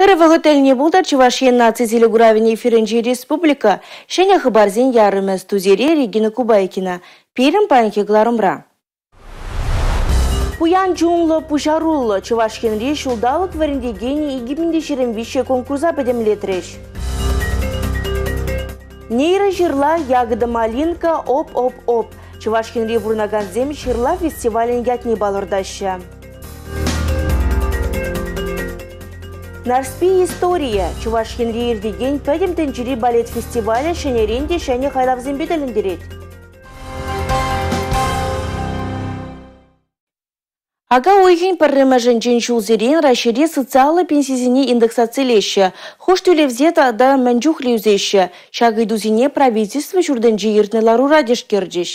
Ырӑ вӑхӑт тӗлне пултӑр Чӑваш Ен наци телекуравӗн эфирӗнчи республика ҫӗнӗ хыпарсен ярӑмӗ. Студире Регина Кубайкина. Пирӗн паянхи кӑларӑмра. Пуян чунлӑ, пуҫаруллӑ Чӑваш Енри ҫулталӑк вӗрентекенӗ 2023 конкурса пӗтӗмлетрӗҫ. Нейроҫырла, ягода малинка, оп-оп-оп. Чӑваш Енре пурӑнакансем ҫырла фестивалӗн ятне палӑртаҫҫӗ. Нарспи историйӗ Чӑваш Енре иртекен Пӗтӗм тӗнчери балет фестивалӗ ҫӗнӗрен те ҫӗнӗ хайлавсемпе тӗлӗнтерет. Ака уйӑхӗн пӗрремӗшӗнчен ҫулсерен Раҫҫейре социаллӑ пенсисене индексацилеҫҫӗ. Хуш тӳлевсе тата мӗн чухлӗ ӳсеҫҫӗ? Ҫак ыйтусене правительство ҫуртӗнче иртнӗ ларура тишкерчӗҫ.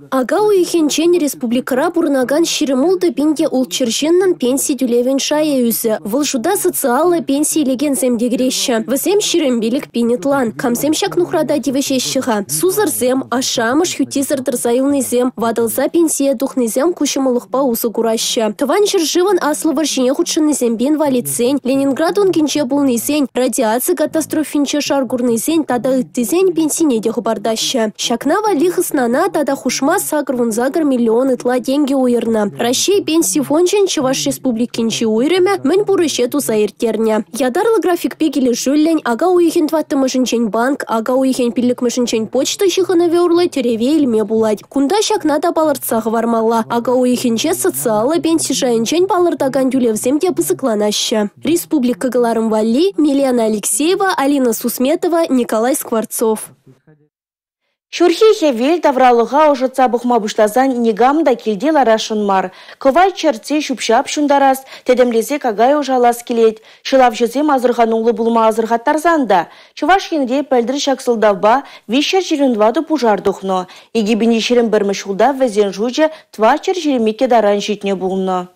Ака уйӑхӗнчен республикӑра пурӑнакан 26 пин те 600 ҫыннӑн пенси тӳлевӗн шайӗ ӳсӗ. Вӑл шута социаллӑ пенси илекенсем те кӗреҫҫӗ. Вӗсем 25 пин ытла. Камсем ҫак нухрата тивӗҫеҫҫӗ-ха? Сусӑрсем, ашшӗ-амӑш хӳттисӗр тӑрса юлнисем, ватӑлса пенсие тухнисем ку ҫӑмӑллӑхпа усӑ кураҫҫӗ. Тӑван ҫӗршывӑн Аслӑ вӑрҫине хутшӑннисемпе инвалидсен, Ленинград ункинче пулнисен, радиаци катастрофинче шар курнисен тата ыттисен пенсине те хӑпартаҫҫӗ. Ҫакна валли хыснана тата хушма 88 миллион ытла тенкӗ уйӑрнӑ. Раҫҫей Пенси фончӗн Чӑваш Республикинчи уйрӑмӗ мӗн пур ӗҫе туса ирттернӗ. Ятарлӑ графикпе килӗшӳллӗн ака уйӑхӗн 4-мӗшӗнчен банк, ака уйӑхӗн 5-мӗшӗнчен почта ҫыхӑнӑвӗ урлӑ тӗреве илме пулать. Кунта ҫакна та палӑртса хӑвармалла. Ака уйӑхӗнче социаллӑ пенси шайӗнчен палӑртакан тӳлевсем те пысӑкланаҫҫӗ. Республика кӑларӑм валли Милена Алексеева, Алина Сусметова, Николай Скворцов. Ҫурхи хӗвел тавралӑха ӑшӑтса пӑхма пуҫласан никам та килте ларасшӑн мар. Кӑвайт чӗртсе ҫӳп-ҫап ҫунтарас, тӗтӗмлесе какай ӑшалас килет. Ҫӑлавҫӑсем асӑрхануллӑ пулма асӑрхаттарсан та Чӑваш Енре пӗлтӗр ҫак сӑлтавпа 324 пушар тухнӑ. 2021-мӗш ҫулта вӗсен шучӗ 422 таран ҫитнӗ пулнӑ.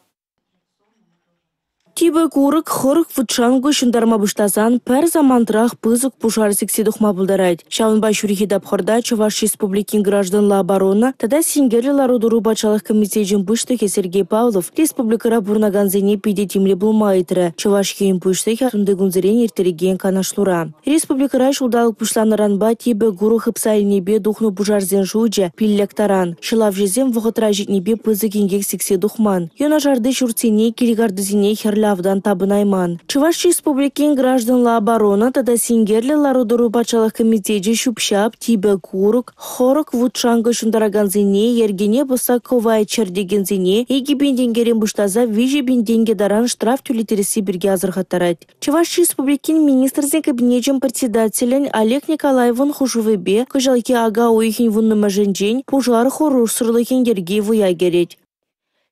Типӗ курӑк, хӑрӑк вут-шанкӑ ҫунтарма пуҫласан пӗр самантрах пысӑк пушар сиксе тухма пултарать. Ҫавӑнпа ҫурхи тапхӑрта Чӑваш Республикин гражданла оборона тата синкерлӗ лару-тӑру патшалӑх комитечӗн пуҫлӑхӗ Сергей Павлов республикӑра пурӑнакансене питӗ тимлӗ пулма ыйтрӗ. Чӑваш Ен Пуҫлӑхӗ тунти кунсерен ирттерекен канашлура. Республикӑра ҫулталӑк пуҫланнӑранпа типӗ курӑк хыпса илнипе тухнӑ пушарсен шучӗ 5 таран. Ҫӑлавҫӑсем вӑхӑтра ҫитнипе пысӑк инкек сиксе тухман. Юнашарти ҫуртсене, кил картисене хӗрлӗ автан тапӑнайман. Чӑваш Республикин гражданла оборона тата синкерлӗ лару-тӑру патшалӑх комитечӗ ҫӳп-ҫап, типӗ курӑк, хӑрӑк вут-шанкӑ ҫунтаракансене, йӗркене пӑсса кӑвайт чӗртекенсене 2 000 тенкӗрен пуҫласа 3 000 тенкӗ таран штраф тӳлеттересси пирки асӑрхаттарать. Чӑваш Республикин Министрсен Кабинечӗн Председателӗн Олег Николаевӑн хушӑвӗпе кӑҫалхи ака уйӑхӗн 10-мӗшӗнчен пушар хӑрушсӑрлӑхӗн йӗрки вӑя кӗрет.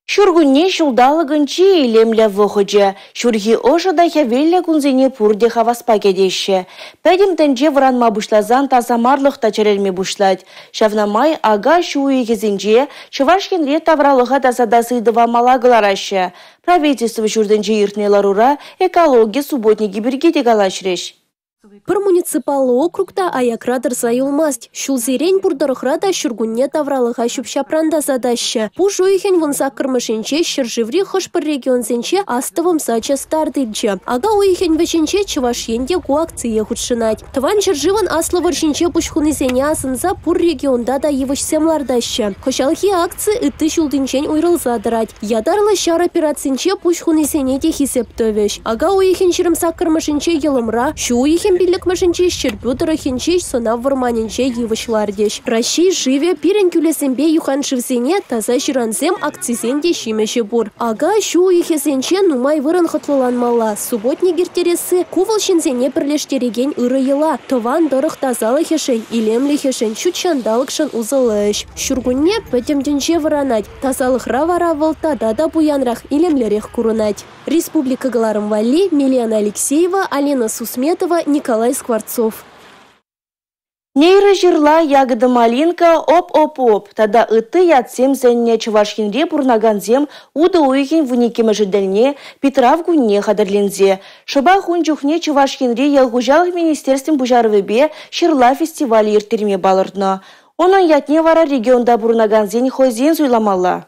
Ҫуркунне ҫулталӑкӑн чи илемлӗ вӑхӑчӗ. Ҫурхи ӑшӑ та хӗвеллӗ кунсене пурте хаваспа кӗтеҫҫӗ. Пӗтӗм тӗнче вӑранма пуҫласан тасамарлӑх та чӗрӗлме пуҫлать. Ҫавна май ака ҫу уйӑхӗсенче Чӑваш Енре тавралӑха тасатас ыйтӑва мала кӑлараҫҫӗ. Правительство ҫуртӗнче иртнӗ ларура экологи субботникӗ пирки те калаҫрӗҫ. Пӗр муниципаллӑ округ та аякра тӑрса юлмасть. Ҫулсерен пур тӑрӑхра та ҫуркунне тавралӑха ҫӳп-ҫапран тасатаҫҫӗ. Пуш уйӑхӗн 18-мӗшӗнче ҫӗршыври хӑш-пӗр регионсенче астӑвӑм сачӗ старт илчӗ. Ака уйӑхӗн вӗҫӗнче Чӑваш Ен те ку акцие хутшӑнать. Тӑван ҫӗршывӑн Аслӑ вӑрҫинче пуҫ хунисене асӑнса пур регионта та йывӑҫсем лартаҫҫӗ. Кӑҫалхи акци ытти ҫултинчен уйрӑлса тӑрать. Ятарлӑ ҫар операцинче пуҫ хунисене те хисеп тӑвӗҫ. Ака уйӑхӗн 28-мӗшӗнче Йӑлӑмра, ҫу уйӑхӗн 5-мӗшӗнче Ҫӗрпӳ тӑрӑхӗнче сӑнав вӑрманӗнче йывӑҫ лартӗҫ. Раҫҫей шывӗ пирӗн кӳлӗсемпе юхан шывсене таса ҫырансем акцисен те ҫимӗҫӗ пур. Ака ҫу уйӑхӗсенче нумай вырӑн хӑтлӑланмалла. Субботник ирттересси ку вӑл ҫынсене пӗрлештерекен ырӑ йӑла. Тӑван тӑрӑх тасалӑхӗшӗн, илемлӗхӗшӗн, ҫут ҫанталӑкшӑн усӑллӑ ӗҫ. Ҫуркунне пӗтӗм тӗнче вӑранать. Тасалӑхра вара вӑл тата та пуянрах, илемлӗрех курӑнать. Республика кӑларӑм валли Милена Алексеева, Алина Сусметова, Николай Скворцов. Нейрӑ ҫырла, ягода малинка, оп-оп-оп тата ытти ятсем сӗннӗ Чӑваш Енре пурӑнакансем утӑ уйӑхӗн 12-мӗшӗ тӗлне Питрав кунне хатӗрленсе. Шӑпах ун чухне Чӑваш Енри ял хуҫалӑх министерствин пуҫарӑвӗпе ҫырла фестивалӗ ирттерме палӑртнӑ. Унӑн ятне вара регионта пурӑнакансен хӑйсен суйламалла.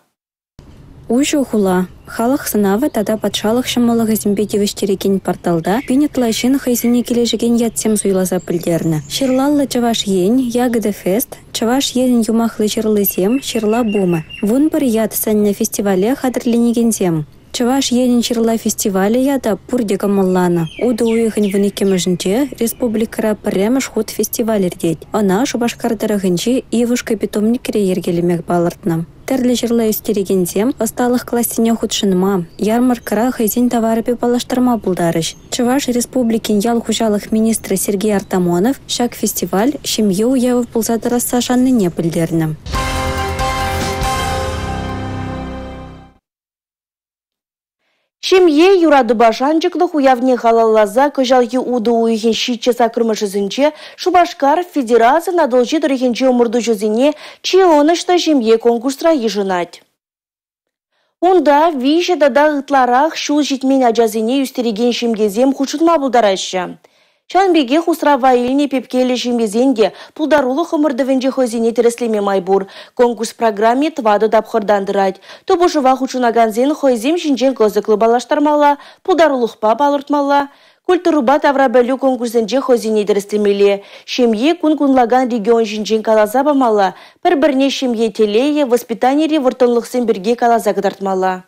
Уҫӑ хула халӑх сӑнавӗ тата патшалӑх ҫӑмӑллӑхӗсемпе тивӗҫтерекен порталта 1000 ытла ҫын хӑйсене килӗшекен ятсем суйласа пӗлтернӗ. Ҫырлаллӑ Чӑваш Ен, Ягода фест, Чӑваш Енӗн юмахлӑ ҫырлисем, Ҫырла бумӗ. 11 ят сӗннӗ фестивале хатӗрленекенсем. Чӑваш Енӗн ҫырла фестивалӗ ята пурте кӑмӑлланӑ. Утӑ уйӑхӗн 12-мӗшӗнче республикӑра пӗрремӗш хут фестиваль иртет. Ӑна Шупашкар тӑрӑхӗнчи «Ивушка» питомникре йӗркелеме палӑртнӑ. Тӗрлӗ ҫырла ӳстерекенсем ӑсталӑх класне хутшӑнма, ярмарккӑра хӑйсен таварӗпе паллаштарма пултарӗҫ. Чӑваш Республикин ял хуҫалӑх министрӗ Сергей Артамонов ҫак фестиваль ҫемье уявӗ пулса тӑрасса шаннине пӗлтернӗ. Ҫемье, юратупа шанчӑклӑх уявне халалласа кӑҫалхи утӑ уйӑхӗн 7-8-мӗшӗсенче Шупашкар федерацин Атӑлҫи тӑрӑхӗнчи ӑмӑртуҫӑсене чи ӑнӑҫлӑ ҫемье конкурсра йышӑнать. Унта 3 тата ытларах ҫул ҫитмен ачасене ӳстерекен ҫемьесем хутшӑнма пултараҫҫӗ. Ҫавӑн пекех усрава илнӗ пепкеллӗ ҫемьесен те пултарулӑх ӑмӑртӑвӗнче хӑйсене тӗрӗслеме май пур. Конкурс программи 4 тапхӑртан тӑрать. Тупӑшӑва хутшӑнакансен хӑйсем ҫинчен кӑсӑклӑ паллаштармалла, пултарулӑхпа палӑртмалла, культурӑпа таврапӗлӳ конкурсӗнче хӑйсене тӗрӗслемелле, ҫемье кун-кунлакан регион ҫинчен каласа памалла, пӗр-пӗрне ҫемье телейӗ, воспитанири вӑрттӑнлӑхсем пирки каласа кӑтартмалла.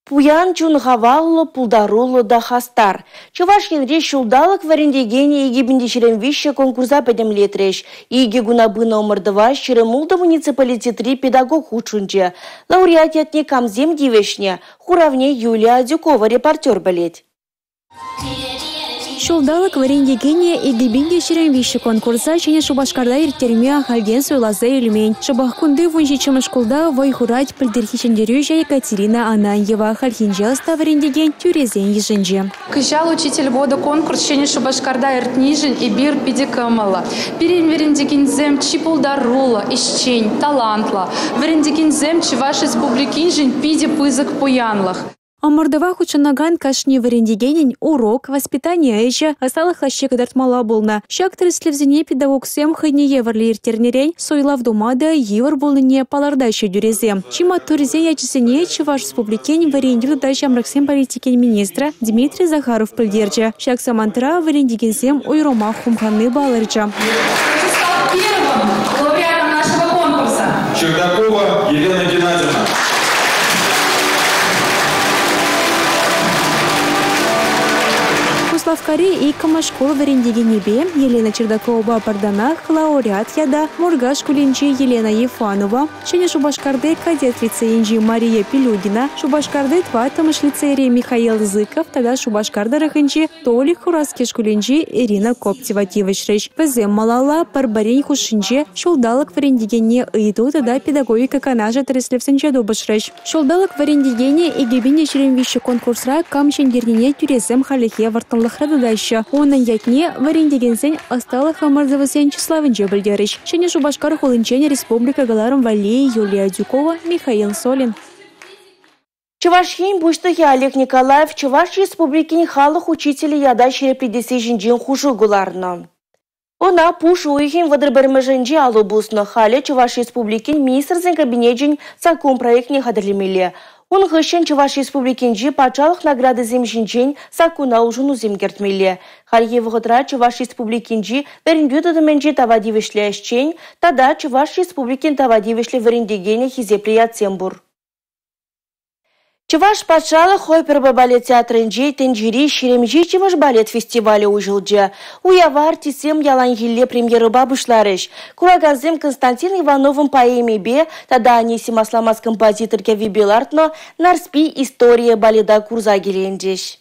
Пуян чун хаваллӑ, пултаруллӑ та хастар. Чӑваш Енре ҫулталӑк вӗрентекенӗ 2023 конкурса пӗтӗмлетрӗҫ. Икӗ куна пынӑ ӑмӑртӑва 26 муниципалитетри педагог хутшӑнчӗ. Лауреат ятне камсем тивӗҫнӗ? Хуравне Юлия Адюкова репортер пӗлет. Ҫулталӑк вӗрентекенӗ 2023 конкурса Ҫӗнӗ Шупашкарта ирттерме ахальтен суйласа илмен. Шӑпах кунти 17-мӗш шкулта вӑй хурать пӗлтӗрхи ҫӗнтерӳҫӗ Екатерина Ананьева. Хальхинче ӑста вӗрентекен тӳресен йышӗнче. Кӑҫал «Учитель года» конкурс Ҫӗнӗ Шупашкарта иртнишӗн эпир питӗ кӑмӑллӑ. Пирӗн вӗрентекенсем чи пултаруллӑ, ӗҫчен, талантлӑ. Вӗрентекенсем Чӑваш Республикиншӗн питӗ пысӑк пуянлӑх. Ӑмӑртӑва хутшӑнакан кашни вӗрентекенӗн урок, воспитани ӗҫӗ, ӑсталӑх лаҫҫи кӑтартмалла пулнӑ. Ҫак тӗрӗслевсене педагогсем хӑйне евӗрлӗ ирттернӗрен суйлав тума та йывӑр пулнине палӑртаҫҫӗ тӳресем. Чи маттуррисен ячӗсене Чӑваш Республикин вӗрентӳ тата ҫамрӑксен политикин министрӗ Дмитрий Захаров пӗлтерчӗ. Ҫак самантра вӗрентекенсем уйрӑмах хумханни палӑрчӗ. Чердакова Елена Геннадьевна. Куславккари иккӗмӗш шкул вӗрентекенӗпе Елена Чердаковӑпа пӗр танах лауреат ята Муркаш шкулӗнчи Елена Ефанова, Ҫӗнӗ Шупашкарти кадет лицейӗнчи Мария Пилюгина, Шупашкарти 4-мӗш лицейри Михаил Зыков тата Шупашкар тӑрӑхӗнчи Толик Хураски шкулӗнчи Ирина Коптева тивӗҫрӗҫ. Вӗсем малалла пӗр-пӗрин хушшинче ҫулталӑк вӗрентекенне ыйту тата педагогика канашӗ тӗрӗслевсенче тупӑшрӗҫ. Ҫулталӑк вӗрентекенӗ 2023 конкурсра кам ҫӗнтернине тӳресем хальлӗхе вӑрттӑнлӑхра тытаҫҫӗ. Унӑн ятне вӗрентекенсен ӑсталӑх ӑмӑртӑвӗсен чыславӗнче пӗлтерӗҫ. Ҫӗнӗ Шупашкар хулинчен республика кӑларӑм валли Юлия Адюкова, Михаил Солин. Чӑваш Ен Пуҫлӑхӗ Олег Николаев Чӑваш Республикин халӑх учителӗ ята ҫирӗплетесси ҫинчен хушу кӑларнӑ. Ӑна пуш уйӑхӗн 31-мӗшӗнче алӑ пуснӑ. Халӗ Чӑваш Республикин Министрсен Кабинечӗн саккун проектне хатӗрлемелле. Ун хыҫҫӑн Чӑваш Республикинчи патшалӑх наградисем ҫинчен саккуна улшӑнусем кӗртмелле. Хальхи вӑхӑтра Чӑваш Республикинчи вӗрентӳ тытӑмӗнчи тава тивӗҫлӗ ӗҫчен тата Чӑваш Республикин тава тивӗҫлӗ вӗрентекенӗ хисеплӗ ятсем пур. Чӑваш патшалӑх оперӑпа балет театрӗнче тӗнчери 27-мӗш балет фестивалӗ уҫӑлчӗ. Уява артистсем яланхилле премьерӑпа пуҫларӗҫ. Куракансем Константин Ивановӑн поэмипе тата Анисим Асламас композитор кӗввипе лартнӑ «Нарспи история» балета курса киленчӗҫ.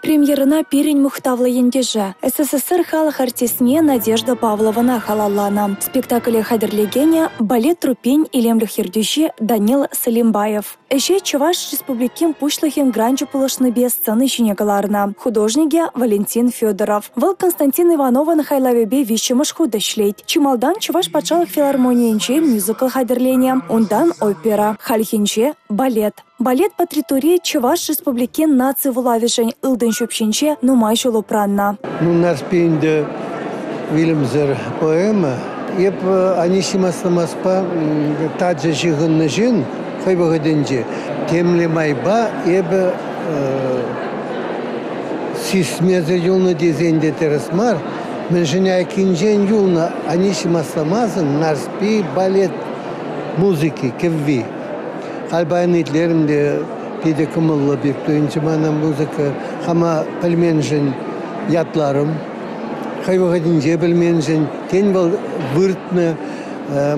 Премьерӑна пирӗн мухтавлӑ ентеше, СССР халӑх артистне Надежда Павловӑна халалланӑ. Спектакле хатӗрлекенӗ балет труппин илемлӗх ертӳҫи Данил Салимбаев. Ӗҫе Чӑваш Республикин Пуҫлӑхӗн гранчӗ пулӑшнипе сцена ҫине кӑларнӑ. Художникӗ Валентин Федоров. Вӑл Константин Ивановӑн хайлавӗпе виҫҫӗмӗш хут ӗҫлет. Чи малтан Чӑваш патшалӑх филармонийӗнче мюзикл хатӗрленӗ, унтан опера, хальхинче балет. Балет партитури Чӑваш Республикин наци вулавӗшӗн ылтӑн ҫӳпҫинче нумай ҫул упраннӑ. Нарспи ӗнтӗ вилӗмсӗр поэма. Эп Анисим Асламаспа тачӑ ҫыхӑннӑ ҫын. Хӑй вӑхӑтӗнче темле майпа эпӗ сисмесӗр юлнӑ тесен те тӗрӗс мар. Мӗншӗн айккинчен юлнӑ Анисим Асламасӑн Нарспи балет музыки, кӗвви. Халь паян итлерӗм те питӗ кӑмӑллӑ пек туйӑнчӗ мана музыка. Хама пӗлменшӗн ятларӑм. Хӑй вӑхӑтӗнче пӗлменшӗн. Тен, вӑл выртнӑ.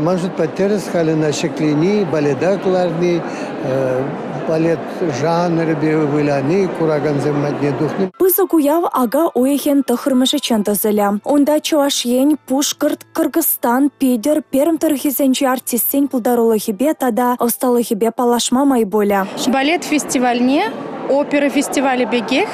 Ман шутпа тӗрӗс халь ӑна ҫӗклени, балета кӑларни, балет жанрӗпе выляни, куракансем патне тухни. Пысӑк уяв ака уйӑхӗн 9-мӗшӗччен тӑсӑлӗ. Унта Чӑваш Ен, Пушкӑрт, Кыргызстан, Питӗр, Пермь тӑрӑхӗсенчи артистсен пултарулӑхӗпе тата ӑсталӑхӗпе паллашма май пулӗ. Балет фестивальне опера фестивалӗ пекех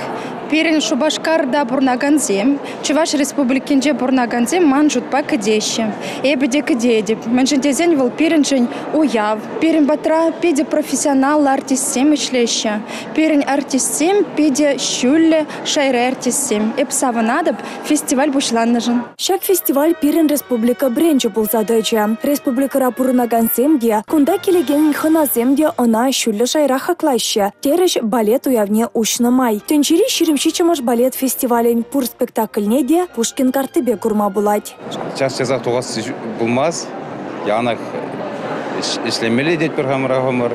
пирӗн Шупашкарта пурӑнакансем, Чӑваш Республикинче пурӑнакансем ман шутпа кӗтеҫҫӗ. Эпӗ те кӗтетӗп. Мӗншӗн тесен вӑл пирӗншӗн уяв. Пирӗн патра питӗ профессионаллӑ артистсем ӗҫлеҫҫӗ. Пирӗн артистсем питӗ ҫӳллӗ шайри артистсем. Эп савӑнатӑп фестиваль пуҫланнӑшӑн. Ҫак фестиваль пирӗн республика бренчӗ пулса тӑчӗ. Республикӑра пурӑнакансем те, кунта килекен хӑнасем те ӑна ҫӳллӗ шайра хаклаҫҫӗ, терӗҫ балет уявне уҫнӑ май. Тӗнчери 27-мӗш балет фестивалӗн пур спектакльне те Пушкин карттипе курма пулать. Час-часах тухас пулмасть. Яланах ӗҫлемелле тетпӗр хамӑра хамӑр.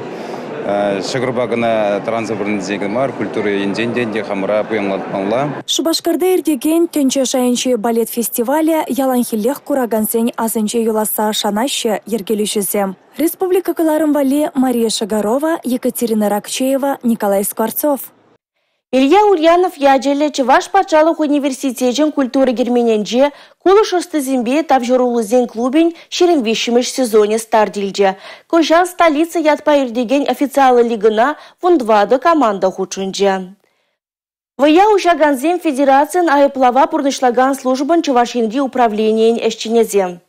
Ҫӑкӑрпа кӑна тӑранса пурӑннисен мар, культура енчен те хамӑра пуянлатмалла. Шупашкарта иртекен тӗнче шайӗнчи балет фестивалӗ яланхиллех куракансен асӗнче юласса шанаҫҫӗ йӗркелӳҫӗсем. Республика кӑларӑм валли Мария Шагарова, Екатерина Ракчеева, Николай Скворцов. Илья Ульянов ячӗллӗ Чӑваш патшалӑх университечӗн культура керменӗнче кулӑш ӑстисемпе тавҫӑруллисен клубӗн 23-мӗш сезонӗ старт илчӗ. Кӑҫал столица ятпа иртекен официаллӑ лигӑна 14 команда хутшӑнчӗ. Вӑя уҫакансем федерацин айӑплава пурнӑҫлакан службӑн Чӑваш Енри управленийӗн ӗҫченӗсем.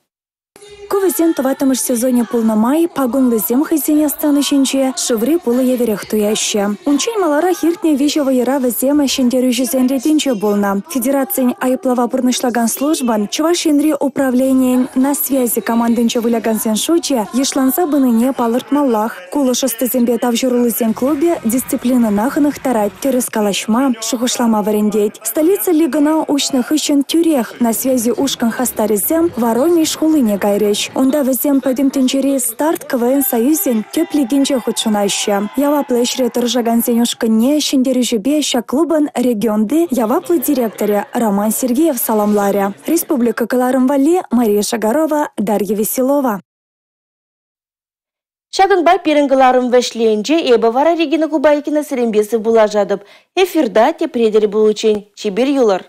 Ку вӗсен 4-мӗш сезонӗ пулнӑ май пакунлисем хӑйсене сцена ҫинче шыври пулӑ евӗрех туяҫҫӗ. Унччен маларах иртнӗ 3 вӑйӑра вӗсем ҫӗнтерӳҫӗсен ретӗнче пулнӑ. Федерацин айӑплава пурнӑҫлакан службӑн Чӑваш Енри управленийӗн «На связи» командинче вылякансен шучӗ йышланса пынине палӑртмаллах. Кулӑш ӑстисемпе тавҫӑруллисен клубӗ дисциплинӑна хӑнӑхтарать, тӗрӗс калаҫма, шухӑшлама вӗрентет. Столица лигӑна уҫнӑ хыҫҫӑн тӳрех «На связи» ушкӑн хастарӗсем Воронеж хулине кайрӗҫ. Унта вӗсем пӗтӗм тӗнчери «Старт» КВН союзӗн тӗп лигинче хутшӑнаҫҫӗ. Яваплӑ ӗҫре тӑрӑшакансен ушкӑнне ҫӗнтерӳҫӗпе ҫак клубӑн регионти яваплӑ директорӗ Роман Сергеев саламларӗ. Республика кӑларӑм валли Мария Шагарова, Дарья Веселова. Ҫакӑнпа пирӗн кӑларӑм вӗҫленчӗ. Эпӗ вара Регина Кубайкина сирӗнпе сывпуллашатӑп. Эфирта тепре тӗл пуличчен. Чипер юлӑр.